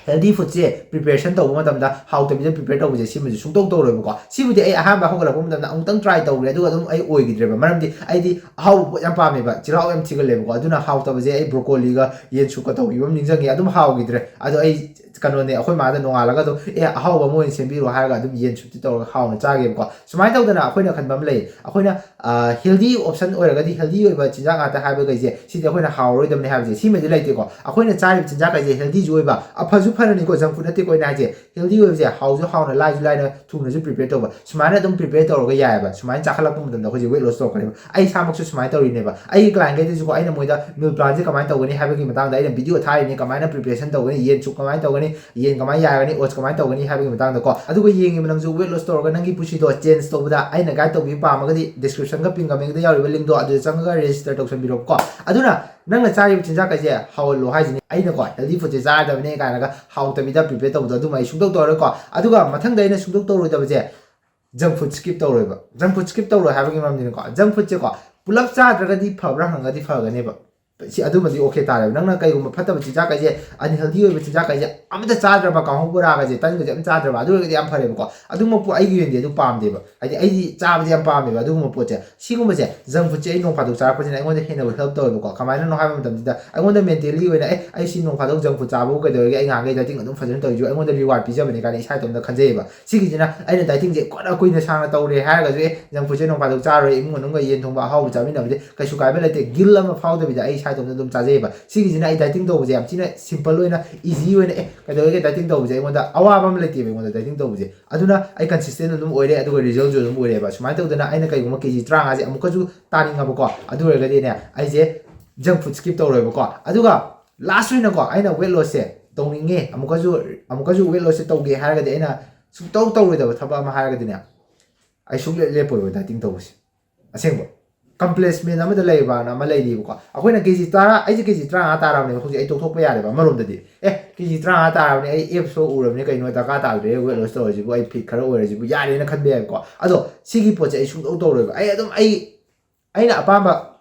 healthy foodꯁꯦ preparation ꯇꯧꯕ ꯃꯇꯝꯗ ꯍꯥꯎꯇꯕꯤꯗ prepare ꯇꯧꯕꯁꯦ ꯁꯤꯃꯁꯨ ꯁꯨꯡꯇꯧ ꯇꯧꯔꯣꯏꯕꯀꯣ꯫ ꯁꯤꯕꯨꯗꯤ ꯑꯩ ꯑꯍꯥꯟꯕ ꯍꯧꯒꯠꯂꯛꯄ ꯃꯇꯝꯗ ꯑꯃꯨꯛꯇꯪ try ꯇꯧꯔꯦ, ꯑꯗꯨꯒ ꯑꯗꯨꯝ ꯑꯩ ꯑꯣꯏꯈꯤꯗ꯭ꯔꯦꯕ꯫ ꯃꯔꯝꯗꯤ ꯑꯩꯗꯤ ꯑꯍꯥꯎꯕ ꯄꯣꯠ ꯌꯥꯝ ꯄꯥꯝꯃꯦꯕ, ꯆꯤꯜꯍꯥꯎ ꯌꯥꯝ ꯊꯤꯒꯜꯂꯦꯕꯀꯣ꯫ ꯑꯗꯨꯅ ꯍꯥꯎꯇꯕꯁꯦ ꯑꯩ broccoliꯒ ꯌꯦꯟ ꯁꯨꯞꯀ ꯇꯧꯈꯤꯕ ꯑꯃ ꯅꯤꯡꯁꯤꯡꯉꯦ, ꯑꯗꯨꯝ ꯍꯥꯎꯈꯤꯗ꯭ꯔꯦ꯫ ꯑꯗꯣ ꯑꯩ ꯀꯩꯅꯣꯅꯦ, ꯑꯩꯈꯣꯏ ꯃꯥꯗ ꯅꯣꯡꯉꯥꯜꯂꯒ ꯑꯗꯨꯝ, "ꯑꯦ, ꯑꯍꯥꯎꯕ ꯑꯃ ꯑꯣꯏꯅ ꯁꯦꯝꯕꯤꯔꯣ" ꯍꯥꯏꯔꯒ ꯑꯗꯨꯝ ꯌꯦꯟ ꯁꯨꯞꯇꯤ ꯇꯧꯔꯒ ꯍꯥꯎꯅ ꯆꯥꯒꯦꯕꯀꯣ꯫ ꯁꯨꯃꯥꯏꯅ ꯇꯧꯗꯅ ꯑꯩꯈꯣꯏꯅ ꯈꯟꯕ ꯑꯃ ꯂꯩ, ꯑꯩꯈꯣꯏꯅ healthy option ꯑꯣꯏꯔꯒꯗꯤ, healthy ꯑꯣꯏꯕ ꯆꯤꯟꯖꯥꯛ ꯉꯥꯛꯇ ꯍꯥꯏꯕꯈꯩꯁꯦ, ꯁꯤꯗꯤ ꯑꯩꯈꯣꯏꯅ ꯍꯥꯎꯔꯣꯏꯗꯕꯅꯤ ꯍꯥꯏꯕꯁꯦ ꯁꯤꯃꯗꯤ ꯂꯩꯇꯦꯀꯣ꯫ ꯑꯩꯈꯣꯏꯅ ꯆꯥꯔꯤꯕ ꯆꯤꯟꯖꯥꯛꯈꯩꯁꯦ healthyꯁꯨ ꯑꯣꯏꯕ, ꯑꯐꯁꯨ ꯐꯔꯅꯤꯀꯣ, junk food ꯅꯠꯇꯦꯀꯣ ꯑꯩꯅ ꯍꯥꯏꯁꯦ꯫ Healthy ꯑꯣꯏꯕꯁꯦ ꯍꯥꯎꯁꯨ ꯍꯥꯎꯅ, ꯂꯥꯏꯁꯨ ꯂꯥꯏꯅ, ꯊꯨꯅꯁꯨ prepare ꯇꯧꯕ, ꯁꯨꯃꯥꯏꯅ ꯑꯗꯨꯝ prepare ꯇꯧꯔꯒ ꯌꯥꯏꯑꯕ꯫ ꯁꯨꯃꯥꯏꯅ ꯆꯥꯈꯠꯂꯛꯄ ꯃꯇꯝꯗ ꯑꯩꯈꯣꯏꯁꯦ weight loss ꯇꯧꯔꯛꯀꯅꯦꯕ꯫ ꯑꯩ ꯏꯁꯥꯃꯛꯁꯨ ꯁꯨꯃꯥꯏꯅ ꯇꯧꯔꯤꯅꯦꯕ꯫ ꯑꯩꯒꯤ clientꯈꯩꯗꯁꯨꯀꯣ, ꯑꯩꯅ ꯃꯣꯏꯗ meal planꯁꯦ ꯀꯃꯥꯏꯅ ꯇꯧꯒꯅꯤ ꯍꯥꯏꯕꯒꯤ ꯃꯇꯥꯡꯗ ꯑꯩꯅ video ꯊꯥꯔꯤꯅꯤ, ꯀꯃꯥꯏꯅ preparation ꯇꯧꯒꯅꯤ, ꯌꯦꯟ ꯁꯨꯞ ꯀꯃꯥꯏꯅ ꯇꯧꯒꯅꯤ, ꯌꯦꯟ ꯀꯃꯥꯏꯅ ꯌꯥꯔꯒꯅꯤ, oats ꯀꯃꯥꯏꯅ ꯇꯧꯒꯅꯤ ꯍꯥꯏꯕꯒꯤ ꯃꯇꯥꯡꯗꯀꯣ꯫ ꯑꯗꯨꯒ ꯌꯦꯡꯉꯤꯕ ꯅꯪꯁꯨ weight loss ꯇꯧꯔꯒ ꯅꯪꯒꯤ ꯄꯨꯟꯁꯤꯗꯣ change ꯇꯧꯕꯗ ꯑꯩꯅ guide ꯇꯧꯕꯤꯕ ꯄꯥꯝꯃꯒꯗꯤ, descriptionꯒ pin commentꯗ ꯌꯥꯎꯔꯤꯕ linkꯗꯣ, ꯑꯗꯨꯗ ꯆꯪꯉꯒ register ꯇꯧꯁꯟꯕꯤꯔꯣꯀꯣ꯫ ꯑꯗꯨꯅ ꯅꯪꯅ ꯆꯥꯔꯤꯕ ꯆꯤꯟꯖꯥꯛꯈꯩꯁꯦ ꯍꯥꯎꯍꯜꯂꯣ ꯍꯥꯏꯁꯤꯅꯤ꯫ ꯑꯩꯅꯀꯣ healthy foodꯁꯦ ꯆꯥꯔꯗꯕꯅꯦ ꯀꯥꯏꯅꯒ ꯍꯥꯎꯇꯕꯤꯗ prepare ꯇꯧꯕꯗꯣ, ꯑꯗꯨꯃ ꯑꯩ ꯁꯨꯡꯇꯧ ꯇꯧꯔꯣꯏꯀꯣ꯫ ꯑꯗꯨꯒ ꯃꯊꯪꯗ ꯑꯩꯅ ꯁꯨꯡꯇꯧ ꯇꯧꯔꯣꯏꯗꯕꯁꯦ, junk food skip ꯇꯧꯔꯣꯏꯕ꯫ Junk food skip ꯇꯧꯔꯣꯏ ꯍꯥꯏꯕꯒꯤ ꯃꯔꯝꯗꯤꯅꯀꯣ, junk foodꯁꯦꯀꯣ ꯄꯨꯂꯞ ꯆꯥꯗ꯭ꯔꯒꯗꯤ ꯐꯕ꯭ꯔꯥ ꯍꯪꯉꯒꯗꯤ ꯐꯒꯅꯦꯕ꯫ ꯁꯤ ꯑꯗꯨꯃꯗꯤ okay ꯇꯥꯔꯦꯕ꯫ ꯅꯪꯅ ꯀꯩꯒꯨꯝꯕ ꯐꯠꯇꯕ ꯆꯤꯟꯖꯥꯛ ꯀꯩꯁꯦ, unhealthy ꯑꯣꯏꯕ ꯆꯤꯟꯖꯥꯛ ꯀꯩꯁꯦ ꯑꯃꯠꯇ ꯆꯥꯗ꯭ꯔꯕ, ꯀꯥꯡꯍꯧ ꯕꯣꯔꯥꯒꯁꯦ, ꯇꯟꯒꯁꯦ ꯑꯝꯇ ꯆꯥꯗ꯭ꯔꯕ, ꯑꯗꯨ ꯑꯣꯏꯔꯒꯗꯤ ꯌꯥꯝ ꯐꯔꯦꯕꯀꯣ꯫ ꯑꯗꯨꯃꯛꯄꯨ ꯑꯩꯒꯤ ꯑꯣꯏꯅꯗꯤ ꯑꯗꯨ ꯄꯥꯝꯗꯦꯕ꯫ ꯍꯥꯏꯗꯤ ꯑꯩꯗꯤ ꯆꯥꯕꯗꯤ ꯌꯥꯝ ꯄꯥꯝꯃꯦꯕ ꯑꯗꯨꯒꯨꯝꯕ ꯄꯣꯠꯁꯦ꯫ ꯁꯤꯒꯨꯝꯕꯁꯦ, junk foodꯁꯦ ꯑꯩ ꯅꯣꯡ ꯐꯥꯗꯣꯛ ꯆꯥꯔꯛꯄꯁꯤꯅ ꯑꯩꯉꯣꯟꯗ ꯍꯦꯟꯅ help ꯇꯧꯋꯦꯕꯀꯣ꯫ ꯀꯃꯥꯏꯅꯅꯣ ꯍꯥꯏꯕ ꯃꯇꯝꯁꯤꯗ, ꯑꯩꯉꯣꯟꯗ mentally ꯑꯣꯏꯅ, "ꯑꯦ, ꯑꯩ ꯁꯤ ꯅꯣꯡ ꯐꯥꯗꯣꯛ junk food ꯆꯥꯕꯕꯨ ꯀꯩꯗꯧꯔꯒꯦ? ꯑꯩ ꯉꯍꯥꯟꯈꯩ dieting ꯑꯗꯨꯝ ꯐꯖꯅ ꯇꯧꯔꯤꯁꯤꯕꯨ ꯑꯩꯉꯣꯟꯗ reward ꯄꯤꯖꯕꯅꯤ" ꯀꯥꯏꯅ ꯏꯁꯥ ꯏꯇꯣꯝꯇ ꯈꯟꯖꯩꯌꯦꯕ꯫ ꯁꯤꯒꯤꯁꯤꯅ ꯑꯩꯅ dietingꯁꯦ ꯀꯣꯟꯅ ꯀꯨꯏꯅ ꯁꯥꯡꯅ ꯇꯧꯔꯦ ꯍꯥꯏꯔꯒꯁꯨ, "ꯑꯦ, junk foodꯁꯦ ꯅꯣꯡ ꯐꯥꯗꯣꯛ ꯆꯥꯔꯣꯏ, ꯏꯃꯨꯡ ꯃꯅꯨꯡꯒ ꯌꯦꯟ ꯊꯣꯡꯕ ꯑꯍꯥꯎꯕ ꯆꯥꯃꯤꯟꯅꯕꯗꯤ ꯀꯩꯁꯨ ꯀꯥꯏꯕ ꯂꯩꯇꯦ" guilt ꯑꯃ ꯐꯥꯎꯗꯕꯤꯗ ꯑꯩ ꯏꯁꯥ ꯏꯇꯣꯝꯇ ꯑꯗꯨꯝ ꯆꯥꯖꯩꯌꯦꯕ꯫ ꯁꯤꯒꯤꯁꯤꯅ ꯑꯩ dieting ꯇꯧꯕꯁꯦ ꯌꯥꯝ ꯊꯤꯅ simple ꯑꯣꯏꯅ, easy ꯑꯣꯏꯅ, "ꯑꯦ, ꯀꯩꯗꯧꯔꯒꯦ dieting ꯇꯧꯕꯁꯦ?" ꯑꯩꯉꯣꯟꯗ ꯑꯋꯥꯕ ꯑꯃ ꯂꯩꯇꯦꯕ, ꯑꯩꯉꯣꯟꯗ dieting ꯇꯧꯕꯁꯦ꯫ ꯑꯗꯨꯅ ꯑꯩ consistent ꯑꯗꯨꯝ ꯑꯣꯏꯔꯦ, ꯑꯗꯨꯒ resultꯁꯨ ꯑꯗꯨꯝ ꯑꯣꯏꯔꯦꯕ꯫ ꯁꯨꯃꯥꯏꯅ ꯇꯧꯗꯅ ꯑꯩꯅ ꯀꯩꯒꯨꯝꯕ ꯀꯦ ꯖꯤ ꯇꯔꯥꯃꯉꯥꯁꯦ ꯑꯃꯨꯛꯀꯁꯨ ꯇꯥꯅꯤꯡꯉꯕꯀꯣ, ꯑꯗꯨ ꯑꯣꯏꯔꯒꯗꯤꯅꯦ, ꯑꯩꯁꯦ junk food skip ꯇꯧꯔꯣꯏꯕꯀꯣ꯫ ꯑꯗꯨꯒ last ꯑꯣꯏꯅꯀꯣ, ꯑꯩꯅ weight lossꯁꯦ ꯇꯧꯅꯤꯡꯉꯦ, ꯑꯃꯨꯛꯀꯁꯨ, ꯑꯃꯨꯛꯀꯁꯨ weight lossꯁꯦ ꯇꯧꯒꯦ ꯍꯥꯏꯔꯒꯗꯤ, ꯑꯩꯅ ꯁꯨꯡꯇꯧ ꯇꯧꯔꯣꯏꯗꯕ ꯊꯕꯛ ꯑꯃ ꯍꯥꯏꯔꯒꯗꯤꯅꯦ, ꯑꯩ ꯁꯨꯡꯂꯦꯞ ꯂꯦꯞꯄꯣꯏꯕ dieting ꯇꯧꯕꯁꯦ꯫ ꯑꯁꯦꯡꯕ꯫ Complacement ꯑꯃꯗ ꯂꯩꯕꯅ ꯑꯃ ꯂꯩꯔꯤꯕꯀꯣ꯫ ꯑꯩꯈꯣꯏꯅ ꯀꯦ ꯖꯤ ꯇꯔꯥ, ꯑꯩꯁꯦ ꯀꯦ ꯖꯤ ꯇꯔꯥꯃꯉꯥ ꯇꯥꯔꯕꯅꯦꯕ ꯍꯧꯖꯤꯛ, ꯑꯩ ꯇꯣꯛꯊꯣꯛꯄ ꯌꯥꯔꯦꯕ ꯑꯃꯔꯣꯝꯗꯗꯤ꯫ "ꯑꯦ, ꯀꯦ ꯖꯤ ꯇꯔꯥꯃꯉꯥ ꯇꯥꯔꯕꯅꯦ, ꯑꯩ abs show ꯎꯔꯕꯅꯦ, ꯀꯩꯅꯣ ꯗꯔꯀꯥꯔ ꯇꯥꯗ꯭ꯔꯦ weight loss ꯇꯧꯔꯁꯤꯕꯨ, ꯑꯩ fit ꯈꯔ ꯑꯣꯏꯔꯁꯤꯕꯨ ꯌꯥꯔꯦꯅ" ꯈꯟꯕ ꯌꯥꯏꯕꯀꯣ꯫ ꯑꯗꯣ ꯁꯤꯒꯤ ꯄꯣꯠꯁꯦ ꯑꯩ ꯁꯨꯡꯇꯧ ꯇꯧꯔꯣꯏꯕ꯫ ꯑꯩ ꯑꯗꯨꯝ, ꯑꯩ, ꯑꯩꯅ ꯑꯄꯥꯝꯕ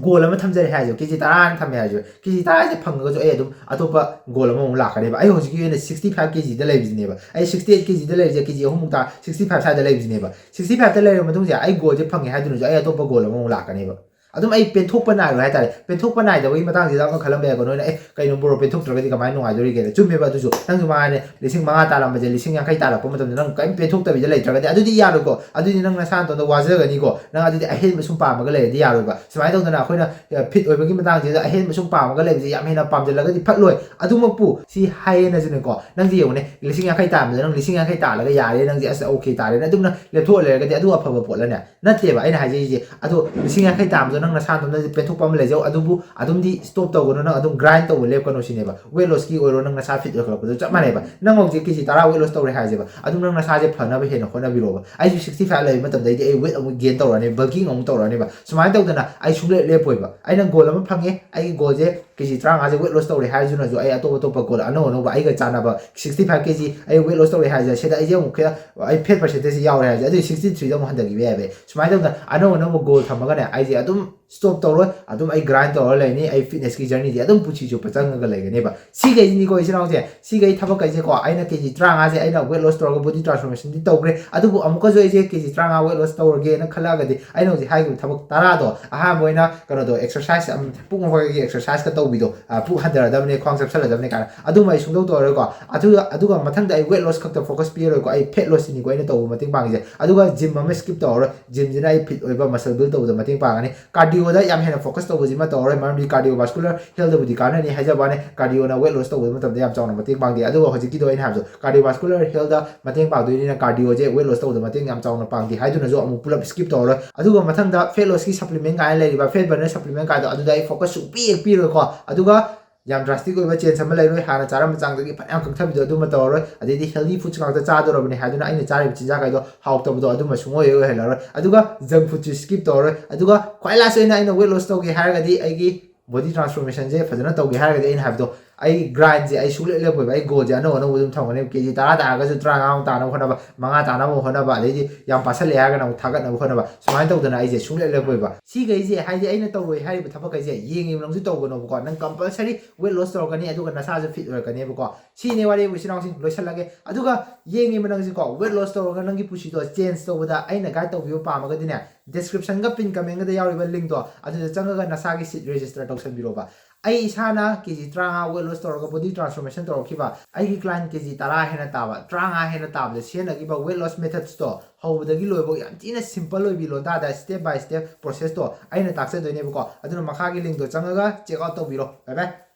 goal ꯑꯃ ꯊꯝꯖꯔꯦ ꯍꯥꯏꯔꯁꯨ, ꯀꯦ ꯖꯤ ꯇꯔꯥ ꯊꯝꯃꯦ ꯍꯥꯏꯔꯁꯨ, ꯀꯦ ꯖꯤ ꯇꯔꯥꯁꯦ ꯐꯪꯉꯒꯁꯨ ꯑꯩ ꯑꯗꯨꯝ ꯑꯇꯣꯞꯄ goal ꯑꯃꯃꯨꯛ ꯂꯥꯛꯀꯅꯦꯕ꯫ ꯑꯩ ꯍꯧꯖꯤꯛꯀꯤ ꯑꯣꯏꯅ sixty five kgꯗ ꯂꯩꯕꯁꯤꯅꯦꯕ꯫ ꯑꯩ sixty eight kgꯗ ꯂꯩꯔꯤꯁꯦ, ꯀꯦ ꯖꯤ ꯑꯍꯨꯝꯃꯨꯛ ꯇꯥ, sixty five ꯁ꯭ꯋꯥꯏꯗ ꯂꯩꯕꯁꯤꯅꯦꯕ꯫ Sixty fiveꯇ ꯂꯩꯔꯕ ꯃꯇꯨꯡꯁꯦ ꯑꯩ goalꯁꯦ ꯐꯪꯉꯦ ꯍꯥꯏꯗꯨꯅꯁꯨ ꯑꯩ ꯑꯇꯣꯞꯄ goal ꯑꯃꯃꯨꯛ ꯂꯥꯛꯀꯅꯦꯕ꯫ ꯑꯗꯨꯝ ꯑꯩ ꯄꯦꯟꯊꯣꯛꯄ ꯅꯥꯏꯔꯣꯏ ꯍꯥꯏꯇꯥꯔꯦ꯫ ꯄꯦꯟꯊꯣꯛꯄ ꯅꯥꯏꯗꯕꯒꯤ ꯃꯇꯥꯡꯁꯤꯗ ꯑꯃ ꯈꯜꯂꯝꯕ ꯌꯥꯏꯀꯣ ꯅꯣꯏꯅ, "ꯑꯦ, ꯀꯩꯅꯣ bro, ꯄꯦꯟꯊꯣꯛꯇ꯭ꯔꯒꯗꯤ ꯀꯃꯥꯏꯅ ꯅꯨꯡꯉꯥꯏꯗꯣꯔꯤꯒꯦꯅ?" ꯆꯨꯝꯃꯦꯕ ꯑꯗꯨꯁꯨ꯫ ꯅꯪꯁꯨ ꯃꯉꯥꯏꯔꯦ, ꯂꯤꯁꯤꯡ ꯃꯉꯥ ꯇꯥꯜꯂꯝꯕꯁꯦ ꯂꯤꯁꯤꯡ ꯌꯥꯡꯈꯩ ꯇꯥꯜꯂꯛꯄ ꯃꯇꯝꯗ ꯅꯪ ꯀꯔꯤꯝ ꯄꯦꯟꯊꯣꯛꯇꯕꯤꯗ ꯂꯩꯇ꯭ꯔꯒꯗꯤ, ꯑꯗꯨꯗꯤ ꯌꯥꯔꯣꯏꯀꯣ꯫ ꯑꯗꯨꯗꯤ ꯅꯪ ꯅꯁꯥ ꯅꯇꯣꯝꯇ ꯋꯥꯖꯒꯅꯤꯀꯣ꯫ ꯅꯪ ꯑꯗꯨꯗꯤ ꯑꯍꯦꯟꯕ ꯁꯨꯝ ꯄꯥꯝꯃꯒ ꯂꯩꯔꯗꯤ ꯌꯥꯔꯣꯏꯕ꯫ ꯁꯨꯃꯥꯏꯅ ꯇꯧꯗꯅ ꯑꯩꯈꯣꯏꯅ, ꯑ, fit ꯑꯣꯏꯕꯒꯤ ꯃꯇꯥꯡꯁꯤꯗ ꯑꯍꯦꯟꯕ ꯁꯨꯝ ꯄꯥꯝꯃꯒ ꯂꯩꯕꯁꯦ ꯌꯥꯝ ꯍꯦꯟꯅ ꯄꯥꯝꯖꯜꯂꯒꯗꯤ ꯐꯠꯂꯣꯏ꯫ ꯑꯗꯨꯃꯛꯄꯨ ꯁꯤ ꯍꯥꯏꯌꯦꯅꯁꯨꯅꯦꯀꯣ, ꯅꯪꯁꯦ ꯌꯦꯡꯉꯨꯅꯦ, ꯂꯤꯁꯤꯡ ꯌꯥꯡꯈꯩ ꯇꯥꯟꯕꯗ ꯅꯪ ꯂꯤꯁꯤꯡ ꯌꯥꯡꯈꯩ ꯇꯥꯜꯂꯒ ꯌꯥꯔꯦ, ꯅꯪꯁꯦ ꯑꯁ okay ꯇꯥꯔꯦꯅ ꯑꯗꯨꯝꯅ ꯂꯦꯞꯊꯣꯛꯑ ꯂꯩꯔꯒꯗꯤ ꯑꯗꯨ ꯑꯐꯕ ꯄꯣꯠꯂꯅꯦ? ꯅꯠꯇꯦꯕ ꯑꯩꯅ ꯍꯥꯏꯖꯔꯤꯁꯦ꯫ ꯑꯗꯣ ꯂꯤꯁꯤꯡ ꯌꯥꯡꯈꯩ ꯇꯥꯟꯕꯗꯣ ꯅꯪ ꯅꯁꯥ ꯅꯇꯣꯝꯇ ꯄꯦꯟꯊꯣꯛꯄ ꯑꯃ ꯂꯩꯖꯧ, ꯑꯗꯨꯕꯨ ꯑꯗꯨꯝꯗꯤ stop ꯇꯧꯒꯅꯨ, ꯅꯪ ꯑꯗꯨꯝ grind ꯇꯧꯕ ꯂꯦꯞꯀꯅꯨ ꯁꯤꯅꯦꯕ꯫ Weight lossꯀꯤ ꯑꯣꯏꯔꯣ, ꯅꯪ ꯅꯁꯥ fit ꯑꯣꯏꯈꯠꯂꯛꯄꯗꯣ ꯆꯞ ꯃꯥꯟꯅꯩꯕ꯫ ꯅꯪ ꯍꯧꯖꯤꯛ ꯀꯦ ꯖꯤ ꯇꯔꯥ weight loss ꯇꯧꯔꯦ ꯍꯥꯏꯁꯦꯕ, ꯑꯗꯨꯝ ꯅꯪ ꯅꯁꯥꯁꯦ ꯐꯅꯕ ꯍꯦꯟꯅ ꯍꯣꯠꯅꯕꯤꯔꯣꯕ꯫ ꯑꯩꯁꯨ sixty five ꯂꯩꯕ ꯃꯇꯝꯗꯩꯗꯤ ꯑꯩ weight ꯑꯃꯨꯛ gain ꯇꯧꯔꯛꯑꯅꯤ, bulking ꯑꯃꯨꯛ ꯇꯧꯔꯛꯑꯅꯤꯕ꯫ ꯁꯨꯃꯥꯏꯅ ꯇꯧꯗꯅ ꯑꯩ ꯁꯨꯡꯂꯦꯞ ꯂꯦꯞꯄꯣꯏꯕ꯫ ꯑꯩꯅ goal ꯑꯃ ꯐꯪꯉꯦ, ꯑꯩꯒꯤ goalꯁꯦ ꯀꯦ ꯖꯤ ꯇꯔꯥꯃꯉꯥꯁꯦ weight loss ꯇꯧꯔꯦ ꯍꯥꯏꯔꯁꯨꯅꯁꯨ ꯑꯩ ꯑꯇꯣꯞ ꯑꯇꯣꯞꯄ goal ꯑꯅꯧ ꯑꯅꯧꯕ ꯑꯩꯒ ꯆꯥꯟꯅꯕ sixty five kg ꯑꯩ weight loss ꯇꯧꯔꯦ ꯍꯥꯏꯔꯁꯦ, ꯁꯤꯗ ꯑꯩꯁꯦ ꯑꯃꯨꯛ ꯈꯔ ꯑꯩ fat percentageꯁꯦ ꯌꯥꯎꯔꯦ ꯍꯥꯏꯔꯁꯦ, ꯑꯗꯨꯗꯤ sixty threeꯗ ꯑꯃꯨꯛ ꯍꯟꯊꯈꯤꯕ ꯌꯥꯏꯕ꯫ ꯁꯨꯃꯥꯏꯅ ꯇꯧꯗꯅ ꯑꯅꯧ ꯑꯅꯧꯕ goal ꯊꯝꯃꯒꯅꯦ, ꯑꯩꯁꯦ ꯑꯗꯨꯝ stop ꯇꯧꯔꯣꯏ, ꯑꯗꯨꯝ ꯑꯩ grind ꯇꯧꯔ ꯂꯩꯅꯤ꯫ ꯑꯩ fitness ꯀꯤ journey ꯗꯤ ꯑꯗꯨꯝ ꯄꯨꯟꯁꯤ ꯆꯨꯞꯄ ꯆꯪꯉꯒ ꯂꯩꯒꯅꯦꯕ꯫ ꯁꯤꯈꯩꯁꯤꯅꯤꯀꯣ ꯏꯆꯤꯟ ꯏꯅꯥꯎꯁꯦ, ꯁꯤꯈꯩ ꯊꯕꯛꯈꯩꯁꯦꯀꯣ, ꯑꯩꯅ ꯀꯦ ꯖꯤ ꯇꯔꯥꯃꯉꯥꯁꯦ ꯑꯩꯅ weight loss ꯇꯧꯔꯒ body transformation ꯗꯤ ꯇꯧꯈ꯭ꯔꯦ꯫ ꯑꯗꯨꯕꯨ ꯑꯃꯨꯛꯀꯁꯨ ꯑꯩꯁꯦ ꯀꯦ ꯖꯤ ꯇꯔꯥꯃꯉꯥ weight loss ꯇꯧꯔꯒꯦꯅ ꯈꯜꯂꯛꯑꯒꯗꯤ, ꯑꯩꯅ ꯍꯧꯖꯤꯛ ꯍꯥꯏꯈꯤꯕ ꯊꯕꯛ ꯇꯔꯥꯗꯣ, ꯑꯍꯥꯟꯕ ꯑꯣꯏꯅ ꯀꯩꯅꯣꯗꯣ, exercise, ꯄꯨꯛ ꯃꯈꯣꯡꯒꯤ exercise ꯀ ꯇꯧꯕꯤꯗꯣ, ꯑ, ꯄꯨꯛ ꯍꯟꯊꯔꯗꯕꯅꯦ, ꯈ꯭ꯋꯥꯡ ꯆꯞꯁꯜꯂꯗꯕꯅꯦ ꯀꯥꯏꯅ, ꯑꯗꯨꯃ ꯑꯩ ꯁꯨꯡꯇꯧ ꯇꯧꯔꯔꯣꯏꯀꯣ꯫ ꯑꯗꯨꯒ, ꯑꯗꯨꯒ ꯃꯊꯪꯗ ꯑꯩ weight loss ꯈꯛꯇ focus ꯄꯤꯔꯔꯣꯏꯀꯣ, ꯑꯩ fat loss ꯁꯤꯅꯤꯀꯣ ꯑꯩꯅ ꯇꯧꯕ ꯃꯇꯦꯡ ꯄꯥꯡꯉꯤꯁꯦ꯫ ꯑꯗꯨꯒ gym ꯑꯃ skip ꯇꯧꯔꯔꯣꯏ, gym ꯁꯤꯅ ꯑꯩ fit ꯑꯣꯏꯕ muscle build ꯇꯧꯕꯗ ꯃꯇꯦꯡ ꯄꯥꯡꯒꯅꯤ꯫ Cardio ꯗ ꯌꯥꯝ ꯍꯦꯟꯅ focus ꯇꯧꯕꯁꯤꯃ ꯇꯧꯔꯔꯣꯏ, ꯃꯔꯝꯗꯤ cardiovascular health ꯕꯨꯗꯤ ꯀꯥꯟꯅꯅꯤ ꯍꯥꯏꯖꯕ ꯋꯥꯅꯤ, cardio ꯅ weight loss ꯇꯧꯕ ꯃꯇꯝꯗ ꯌꯥꯝ ꯆꯥꯎꯅ ꯃꯇꯦꯡ ꯄꯥꯡꯗꯦ꯫ ꯑꯗꯨꯒ ꯍꯧꯖꯤꯛꯀꯤꯗꯣ ꯑꯩꯅ ꯍꯥꯏꯕꯗꯣ, cardiovascular health ꯗ ꯃꯇꯦꯡ ꯄꯥꯡꯗꯣꯏꯅꯤꯅ cardio ꯁꯦ weight loss ꯇꯧꯕꯗ ꯃꯇꯦꯡ ꯌꯥꯝ ꯆꯥꯎꯅ ꯄꯥꯡꯗꯦ ꯍꯥꯏꯗꯨꯅꯁꯨ ꯑꯃꯨꯛ ꯄꯨꯂꯞ skip ꯇꯧꯔꯔꯣꯏ꯫ ꯑꯗꯨꯒ ꯃꯊꯪꯗ fat loss ꯀꯤ supplement ꯀꯥꯏꯅ ꯂꯩꯔꯤꯕ fat burner supplement ꯀꯥꯏꯗꯣ, ꯑꯗꯨꯗ ꯑꯩ focus ꯁꯨꯡꯄꯤ ꯍꯦꯛ ꯄꯤꯔꯣꯏꯀꯣ꯫ ꯑꯗꯨꯒ ꯌꯥꯝ drastic ꯑꯣꯏꯕ change ꯑꯃ ꯂꯩꯔꯣꯏ, ꯍꯥꯟꯅ ꯆꯥꯔꯝꯕ ꯆꯥꯡꯗꯒꯤ ꯐꯅꯌꯥꯝ ꯀꯛꯊꯕꯤꯗꯣ ꯑꯗꯨꯃ ꯇꯧꯔꯔꯣꯏ꯫ ꯑꯗꯩꯗꯤ healthy foods ꯉꯥꯛꯇ ꯆꯥꯗꯣꯔꯕꯅꯤ ꯍꯥꯏꯗꯨꯅ ꯑꯩꯅ ꯆꯥꯔꯤꯕ ꯆꯤꯟꯖꯥꯛ ꯍꯥꯏꯗꯣ ꯍꯥꯎꯇꯕꯗꯣ ꯑꯗꯨꯃ ꯁꯨꯡꯑꯣꯏ ꯍꯦꯛ ꯑꯣꯏꯍꯜꯂꯔꯣꯏ꯫ ꯑꯗꯨꯒ junk food ꯁꯨ skip ꯇꯧꯔꯔꯣꯏ꯫ ꯑꯗꯨꯒ ꯈ꯭ꯋꯥꯏ last ꯑꯣꯏꯅ ꯑꯩꯅ weight loss ꯇꯧꯒꯦ ꯍꯥꯏꯔꯒꯗꯤ, ꯑꯩꯒꯤ body transformation ꯁꯦ ꯐꯖꯅ ꯇꯧꯒꯦ ꯍꯥꯏꯔꯒꯗꯤ, ꯑꯩꯅ ꯍꯥꯏꯕꯗꯣ, ꯑꯩ grind ꯁꯦ ꯑꯩ ꯁꯨꯡꯂꯦꯞ ꯂꯦꯞꯄꯣꯏꯕ꯫ ꯑꯩ goal ꯁꯦ ꯑꯅꯧ ꯑꯅꯧꯕ ꯑꯗꯨꯝ ꯊꯝꯒꯅꯦꯕ꯫ ꯀꯦ ꯖꯤ ꯇꯔꯥ ꯇꯥꯔꯒꯁꯨ ꯇꯔꯥꯃꯉꯥꯃꯨꯛ ꯇꯥꯅꯕ ꯍꯣꯠꯅꯕ, ꯃꯉꯥ ꯇꯥꯅꯕ ꯍꯣꯠꯅꯕ, ꯑꯗꯩꯗꯤ ꯌꯥꯝ ꯄꯥꯁꯜꯂꯛꯑꯦ ꯍꯥꯏꯔꯒꯅ ꯑꯃꯨꯛ ꯊꯥꯒꯠꯅꯕ ꯍꯣꯠꯅꯕ, ꯁꯨꯃꯥꯏꯅ ꯇꯧꯗꯅ ꯑꯩꯁꯦ ꯁꯨꯡꯂꯦꯞ ꯂꯦꯞꯄꯣꯏꯕ꯫ ꯁꯤꯈꯩꯁꯦ, ꯍꯥꯏꯗꯤ ꯑꯩꯅ ꯇꯧꯔꯣꯏ ꯍꯥꯏꯔꯤꯕ ꯊꯕꯛꯈꯩꯁꯦ ꯌꯦꯡꯉꯤꯕ ꯅꯪꯁꯨ ꯇꯧꯒꯅꯣꯕꯀꯣ꯫ ꯅꯪ compulsory weight loss ꯇꯧꯔꯛꯀꯅꯤ, ꯑꯗꯨꯒ ꯅꯁꯥꯁꯨ fit ꯑꯣꯏꯔꯛꯀꯅꯦꯕꯀꯣ꯫ ꯁꯤꯅꯦ ꯋꯥꯔꯤꯕꯨ, ꯏꯆꯤꯟ ꯏꯅꯥꯎꯁꯤꯡ, ꯂꯣꯏꯁꯤꯜꯂꯒꯦ꯫ ꯑꯗꯨꯒ ꯌꯦꯡꯉꯤꯕ ꯅꯪꯁꯤꯀꯣ, weight loss ꯇꯧꯔꯒ ꯅꯪꯒꯤ ꯄꯨꯟꯁꯤꯗꯣ change ꯇꯧꯕꯗ ꯑꯩꯅ guide ꯇꯧꯕꯤꯕ ꯄꯥꯝꯃꯒꯗꯤꯅꯦ, description ꯒ pin comment ꯒꯗ ꯌꯥꯎꯔꯤꯕ link ꯇꯣ, ꯑꯗꯨꯗ ꯆꯪꯉꯒ ꯅꯁꯥꯒꯤ seat register ꯇꯧꯁꯟꯕꯤꯔꯣꯕ꯫ ꯑꯩ ꯏꯁꯥꯅ ꯀꯦ ꯖꯤ ꯇꯔꯥꯃꯉꯥ weight loss ꯇꯧꯔꯒ body transformation ꯇꯧꯔꯛꯈꯤꯕ, ꯑꯩꯒꯤ client ꯀꯦ ꯖꯤ ꯇꯔꯥ ꯍꯦꯟꯅ ꯇꯥꯕ, ꯇꯔꯥꯃꯉꯥ ꯍꯦꯟꯅ ꯇꯥꯕꯗ ꯁꯤꯖꯤꯟꯅꯈꯤꯕ weight loss methods ꯇꯣ, ꯍꯧꯕꯗꯒꯤ ꯂꯣꯏꯕ ꯌꯥꯝ ꯊꯤꯅ simple ꯑꯣꯏꯕꯤ ꯂꯣꯟꯗꯥꯗ step by step process ꯇꯣ ꯑꯩꯅ ꯇꯥꯛꯆꯗꯣꯏꯅꯦꯕꯀꯣ꯫ ꯑꯗꯨꯅ ꯃꯈꯥꯒꯤ link ꯇꯣ ꯆꯪꯉꯒ check out ꯇꯧꯕꯤꯔꯣ꯫ Bye bye꯫